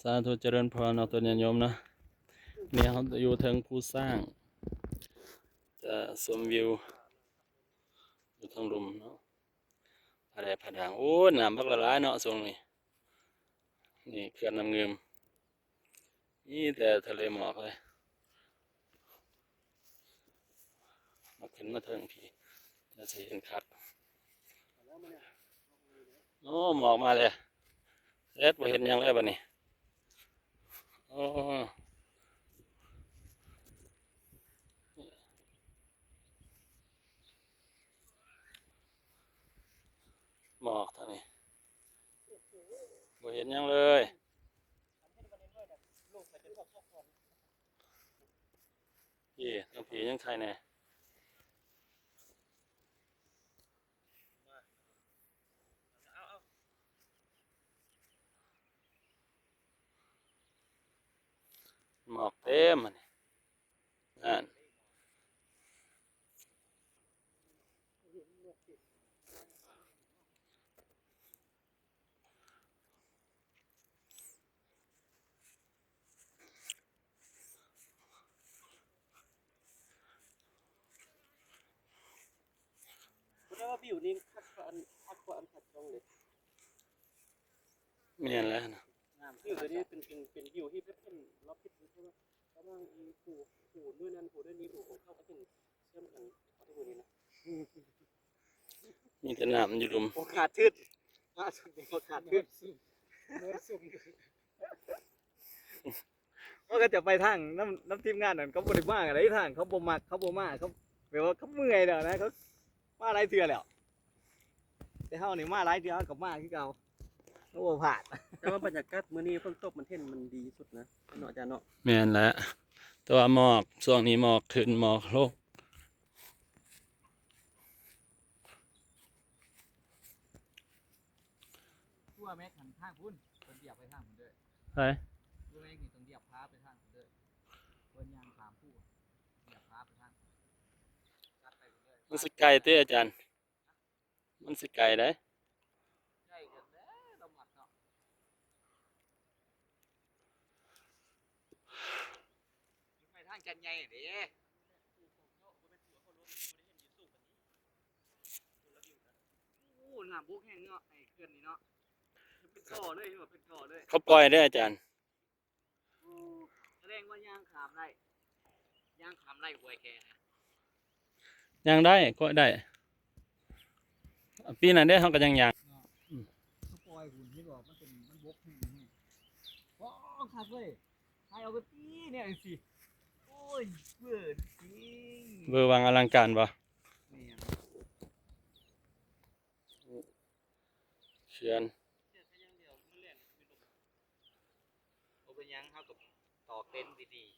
ສາທຸ ຈະເລີນພອນເນາະ ຕົວຍາດໂຍມເນາະ. ນີ້ເຮົາຢູ່ເທິງພູຊ້າງ ຈະຊົມວິວຢູ່ທາງລຸ່ມເນາະ ຜາແດດຜາດາງ. ໂອ້ ນ້ຳບັກຫຼາຍໆເນາະຊ່ວງນີ້. ນີ້ເຂື່ອນນ້ຳງື່ມ ມີແຕ່ທະເລໝອກເລີຍ. ມາຂຶ້ນມາເທິງພີ້ ຈະຊິເຫັນຄັກ. ໂອ້ ໝອກມາແລ້ວ ແດດບໍ່ເຫັນຫຍັງແລ້ວບັດນີ້. ໂອ້ ໝອກທາງນີ້ ບໍ່ເຫັນຫຍັງເລີຍ. ເອີ ທາງພີ້ຍັງໄຄແດ່ ໝອກເຕັມຫັ້ນນີ້ ນັ້ນ. ບໍ່ໄດ້ວ່າວິວນີ້ຄັກກວ່າອັນ ຄັກກວ່າອັນຂາດຊ່ອງເດ້. ແມ່ນແລ້ວນະ ງາມ. ວິວຕົວນີ້ເປັນ ເປັນ ເປັນວິວທີ່ແບບເປັນລອບທິດ ຄືວ່າລະຫວ່າງອີ່ພູ ພູໜ່ວຍນັ້ນ ພູໜ່ວຍນີ້ ພູຂອງເຂົາກໍເປັນເຊື່ອມກັນ ເອົາແຕ່ມື້ນີ້ນະ. ມີແຕ່ນ້ຳຢູ່ລຸ່ມ ໂອກາດຖືກ ລ່າສຸດນີ້ໂອກາດຖືກ. ເພາະເຂົາຈະໄປທາງນຳ ນຳທີມງານນັ້ນ ເຂົາບໍ່ໄດ້ມາໄດ້ ທາງເຂົາບໍ່ມັກ ເຂົາບໍ່ມາ ເຂົາແບບວ່າເຂົາເມື່ອຍແລ້ວນະ ເຂົາມາຫຼາຍເທື່ອແລ້ວ. ແຕ່ເຮົານີ້ມາຫຼາຍເທື່ອ ເຮົາກໍມາຄືເກົ່າ ເຮົາບໍ່ພາດ. ແຕ່ວ່າບັນຍາກາດມື້ນີ້ຝົນຕົກ ມັນເຫັນມັນດີທີ່ສຸດນະເນາະ ອາຈານເນາະ. ແມ່ນແຫຼະ ແຕ່ວ່າໝອກ ຊ່ວງນີ້ໝອກຂຶ້ນໝອກລົງ. ຕົວແມັກຫັ້ນທາງພຸ້ນ ເພິ່ນຢຽບໄປທາງພຸ້ນເດີ. ໃຜ? ຕົວແມັກນີ້ຕ້ອງຢຽບພາໄປທາງພຸ້ນເດີ ເພິ່ນຍ່າງຂ້າມພູ ຢຽບພາໄປທາງ ຕັດໄປພຸ້ນເດີ. ມັນຊິໄກຕິອາຈານ? ມັນຊິໄກໃດ໋. ໄກກັນແລ້ວ ລະມັດເນາະ. ໄປທາງຈັນໃຫຍ່ເດ້. ໂອ້ ນ້ຳບົກແຮງເນາະ ໄອ້ເຂື່ອນນີ້ເນາະ ເປັນທໍ່ເລີຍ ເຫັນບໍ່ ເປັນທໍ່ເລີຍ. ເຂົາປ່ອຍເດ້ອາຈານ. ໂອ້ ສະແດງວ່າຍ່າງຂ້າມໄດ້ ຍ່າງຂ້າມໄດ້ຫ້ວຍແຄນະ. ຍ່າງໄດ້ ກໍໄດ້. ປີນັ້ນເດ້ ເຮົາກໍຍັງຍ່າງເນາະ. ອືມ ເຂົາປ່ອຍຫຸ່ນ ເຫັນບໍ່ ມັນເປັນ ມັນບົກແຮງ. ໂອ້ ຄັກເວີຍ ຖ່າຍເອົາໄປຕີແນວຈັ່ງຊີ້. ໂອ້ຍ ເວີດີ ເວີວັງອະລັງການບໍ່? ແມ່ນ. ເຂື່ອນ ບໍ່ເປັນຫຍັງ ເຮົາກໍຕອກເຕັນດີໆ.